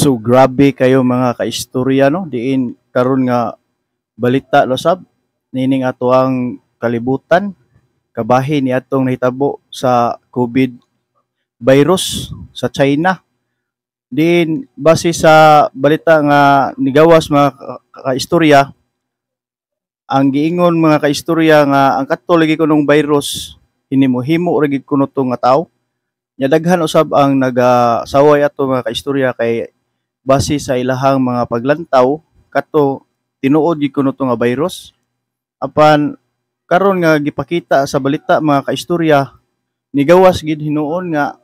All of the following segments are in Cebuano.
So grabe kayo, mga kaistorya, no, diin karon nga balita lo sab nining ato ang kalibutan kabahin ni atong nahitabo sa COVID virus sa China. Diin base sa balita nga nigawas, mga kaistorya, ang giingon, mga kaistorya, nga ang kato lagi kunong virus hinimo-himo ra gid kuno to nga tawo. Nya daghan usab ang nagasaway ato, mga kaistorya, kay base sa ilahang mga paglantaw, kato tinuod gid kuno to nga virus. Apan karon nga gipakita sa balita, mga kaistorya, nigawas gid hinuon nga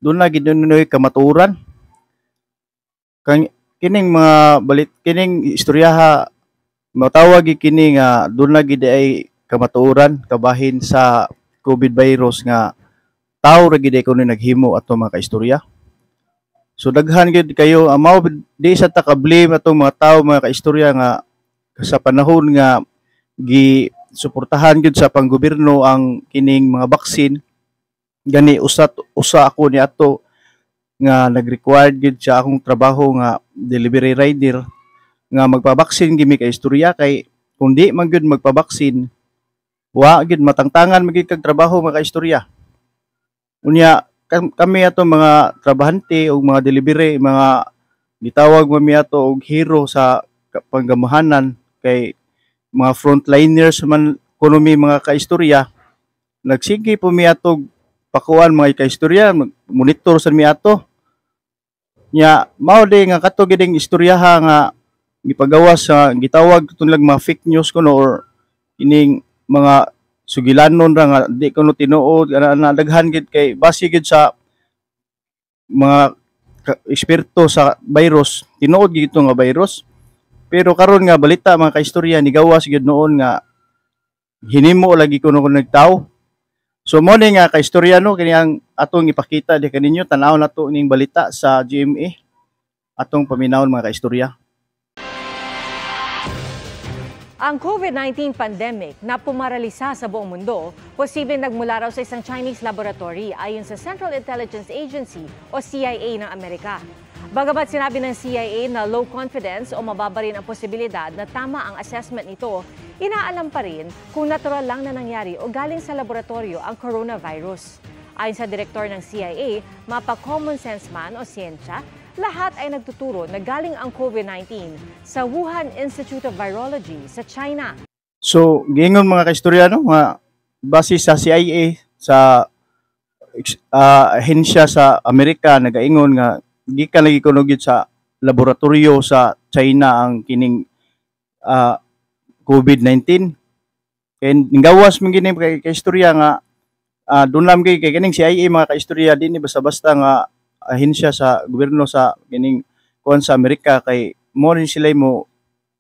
duna gid nunoy kamatuoran kang kining mga balit, kining istoryaha. Matawag gid kini nga duna gid ay kamatuoran kabahin sa COVID virus nga tawo ra gid ay kuno naghimo ato, mga kaistorya. So daghan gid kayo mao di sa ta ka-blame atong mga tawo, mga kaistorya, nga sa panahon nga gi suportahan gyud sa panggobyerno ang kining mga baksin. Gani usa usa ako ni ato nga nag-required gid sa akong trabaho nga delivery rider nga magpabaksin gimi kay istorya, kay kung di man gyud magpabaksin, wa gyud matangtangan man gyud kag trabaho, mga kaistorya. Unya kami ato mga trabahante o mga delivery, mga gitawag man mi ato og hero sa panggamahanan kay mga frontliners man kuno mi, mga kaistorya. Nagsige po mi ato pakuan, mga kaistorya, monitor sa mi ato. Nya mao di nga kato giding istoryaha nga gipagawas sa gitawag tunlag mga fake news kuno or ining mga sugilanon ra nga di kuno tinuod ana na. Daghan gid kay base gid sa mga eksperto sa virus, tinuod gid ito nga virus. Pero karon nga balita, mga kaistorya, nigawas gyud noon nga hinimo lagi kuno kun nagtawo. So mo ni nga kaistorya, no, kini ang atong ipakita di kaninyo. Tan-aw nato ning balita sa GMA, atong paminawon, mga kaistorya. Ang COVID-19 pandemic na pumaralisa sa buong mundo, posibleng nagmula raw sa isang Chinese laboratory ayon sa Central Intelligence Agency o CIA ng Amerika. Bagamat sinabi ng CIA na low confidence o mababa rin ang posibilidad na tama ang assessment nito, inaalam pa rin kung natural lang na nangyari o galing sa laboratorio ang coronavirus. Ayon sa direktor ng CIA, mapa common sense man o siyensya, lahat ay nagtuturo na galing ang COVID-19 sa Wuhan Institute of Virology sa China. So, giingon, mga kaistorya, no, nga base sa CIA, sa ahensya sa Amerika, nagaingon nga gikan lagi kuno gyud sa laboratorio sa China ang kining COVID-19. Kay gawas man gini kay istorya nga doon lang kay kining CIA, mga kaistorya, dinhi basta-basta nga ahensya sa gobyerno sa kining kuan sa Amerika, kay mo rin sila mo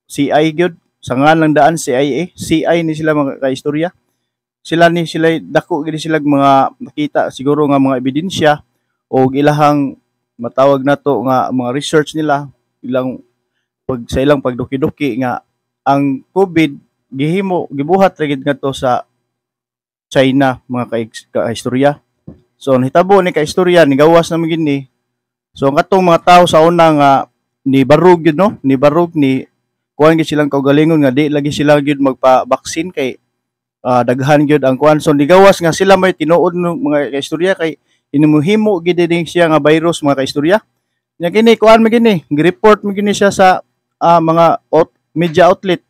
CI gyud sa ngalan lang daan CIA. CI ni sila, mga kaistorya. Sila ni sila dako gid sila mga nakita siguro nga mga ebidensya o ilahang matawag nato nga mga research nila, ilang pag sa ilang pagduki-duki nga ang COVID gihimo, gibuhat ra gid ngadto sa China, mga kaistorya. So nahitabo ni kaistorya, nigawas naman gid ni. So ang katong mga tao sa una nga ni barug gyud, no, ni barug ni kuan gyud silang kaugalingon nga di lagi sila gyud magpa-vaccine kay daghan gyud ang kuan. So nigawas nga sila may tinuod, no, mga kaistorya, kay inimuhimo gid din siya nga virus, mga kaistorya. Nya kini kuan man gini, gi-report man gini siya sa mga media outlet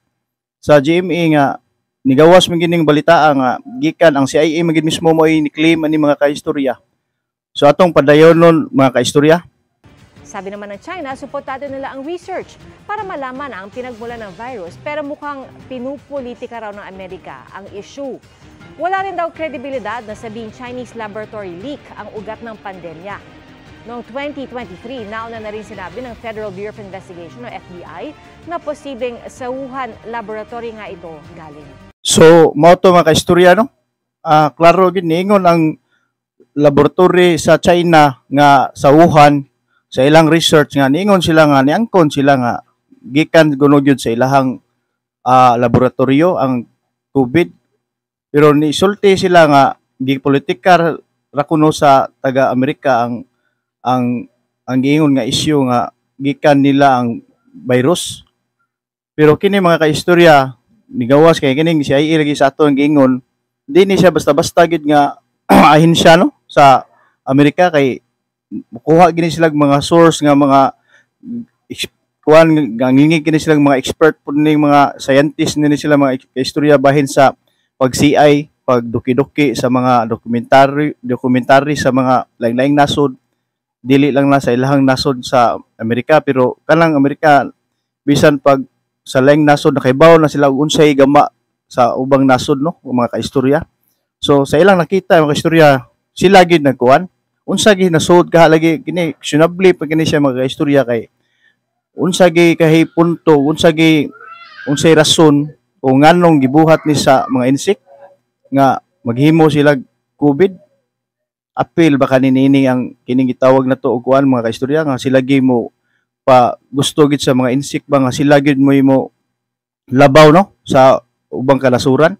sa GMA nga nigawas man gining balita nga gikan ang CIA man gid mismo mo ni claim ani, mga kaistorya. So atong padayonon, mga kaistorya. Sabi naman ng China, suportado nila ang research para malaman ang pinagmulan ng virus, pero mukhang pinupolitika raw ng Amerika ang issue. Wala rin daw kredibilidad na sabing Chinese laboratory leak ang ugat ng pandemya. Noong 2023, nauna na rin sinabi ng Federal Bureau of Investigation o FBI na posibleng sa Wuhan Laboratory nga ito galing. So mao to, mga kaistorya, no. Klaro gid niingon ang laboratory sa China nga sa Wuhan sa ilang research nga niingon sila nga niangkon sila nga gikan kuno gyud sa ilahang laboratorio ang COVID, pero nisulti sila nga gipolitika ra kuno sa taga Amerika ang giingon nga issue nga gikan nila ang virus. Pero kini, mga kaistorya, nigawas kay kining CIA lagi sa ato ang giingon, di ni siya basta-basta gid nga ahensya, no, sa Amerika, kay kuha gini sila mga source nga mga kuan ngingig kini silang mga expert pud ning mga scientist nini sila, mga istorya, bahin sa pag CI, pag duki-duki sa mga dokumentary dokumentary sa mga laing-laing nasod, dili lang na sa ilahang nasod sa Amerika. Pero kanang Amerika, bisan pag sa laing nasod, nakaibaw na sila og unsay gama sa ubang nasod, no, mga kaistorya. So sa ilang nakita, mga kaistorya, sila gid nagkuan unsa gid nasod kaha lagi kini. Questionable pa kini siya, mga kaistorya, kay unsa gi kahi punto, unsa gi unsay rason o nganong gibuhat ni sa mga insect nga maghimo sila COVID? Apil ba kanini ang kining gitawag na to og kuan, mga kaistorya, nga sila gi mo pa gusto gid sa mga insect ba nga sila gid mo labaw, no, sa ubang kalasuran?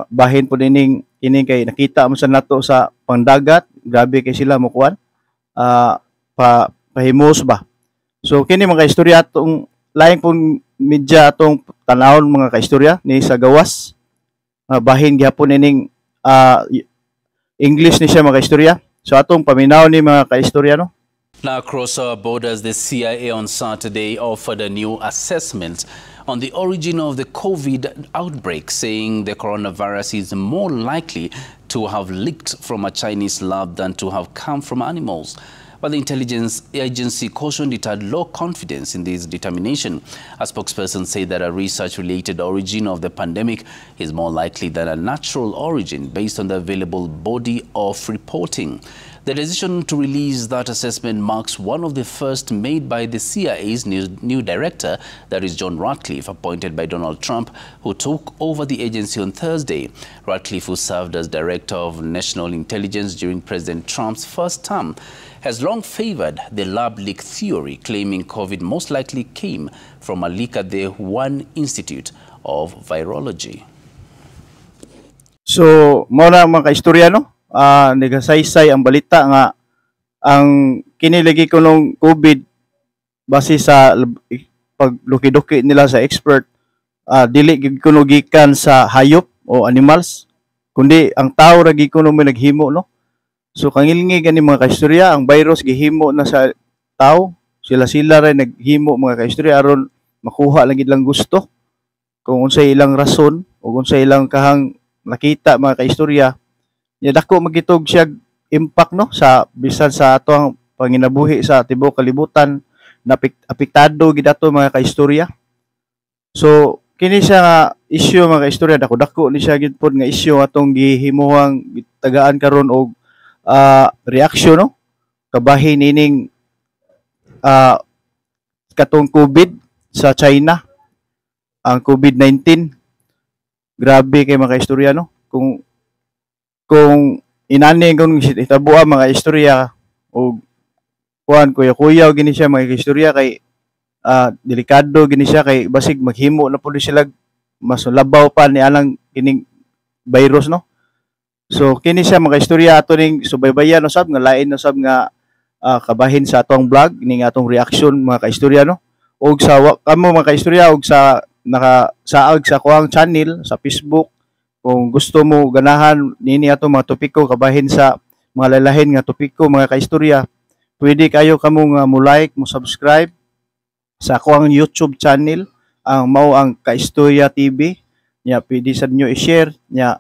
Bahin po ining kining kay nakita mo sa nato sa pangdagat, grabe kay sila mo kuan, pa pahimos ba. So kini, mga kaistorya, atong laing pong media atong tanawon, mga kaistorya, ni sa gawas. Bahin gihapon ining English ni siya, mga kaistorya. So atong paminaw ni, mga kaistorya, no. Now, across our borders, the CIA on Saturday offered a new assessment on the origin of the COVID outbreak, saying the coronavirus is more likely to have leaked from a Chinese lab than to have come from animals. But the intelligence agency cautioned it had low confidence in this determination. A spokesperson said that a research-related origin of the pandemic is more likely than a natural origin based on the available body of reporting. The decision to release that assessment marks one of the first made by the CIA's new director, that is John Ratcliffe, appointed by Donald Trump, who took over the agency on Thursday. Ratcliffe, who served as director of national intelligence during President Trump's first term, has long favored the lab leak theory, claiming COVID most likely came from a leak at the Wuhan Institute of Virology. So, mao na, mga kaistorya, no? Nagasaysay ang balita nga ang kini lagi kunong COVID, base sa pagluki-duki nila sa expert, dili gid kuno gikan sa hayop o animals kundi ang tao ra gid kuno may naghimo, no. So kangilngi gani, mga kaistorya, ang virus gihimo na sa tao. Sila sila ra naghimo, mga kaistorya, aron makuha lang gid lang gusto, kung unsay ilang rason o kung unsay ilang kahang nakita, mga kaistorya. Nya dako magitog siya impact, no, sa bisan sa ato ang panginabuhi sa tibuok kalibutan na apektado gid ato, mga kaistorya. So kini siya nga issue, mga kaistorya, dako dako ni siya gid pod nga issue atong gihimuhang tagaan karon og reaction, no, kabahin ining katong COVID sa China, ang COVID-19. Grabe kay, mga kaistorya, no, kung inani kung hitaboa, mga istorya, o kuan kuya-kuyaw gini siya, mga istorya, kay delikado gini siya, kay basig maghimo na pud sila mas labaw pa ni anang kining virus, no. So kini siya, mga istorya, ato ning subaybayan usab nga lain usab nga kabahin sa atong vlog ning atong reaction, mga kaistorya, no. Og sa kamo, mga kaistorya, og sa nakasaag sa kuang channel sa Facebook, kung gusto mo ganahan nini ato mga topiko kabahin sa mga lalahin nga topiko, mga kaistorya, pwede kayo kamo nga mo like, mo subscribe sa akuang YouTube channel, ang mao ang Kaistorya TV. Nya pwede sad nyo i-share. Nya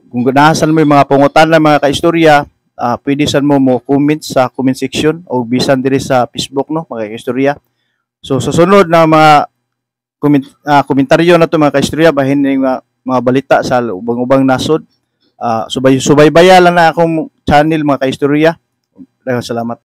kung ganahan mo yung mga pangutana, mga kaistorya, pwede sad mo mo comment sa comment section o bisan diri sa Facebook, no, mga kaistorya. So sa sunod na mga komentaryo na to, mga kaistorya, bahin ning mga balita sa ubang-ubang nasod, subaybaya lang na akong channel, mga kaistorya. Daghang salamat.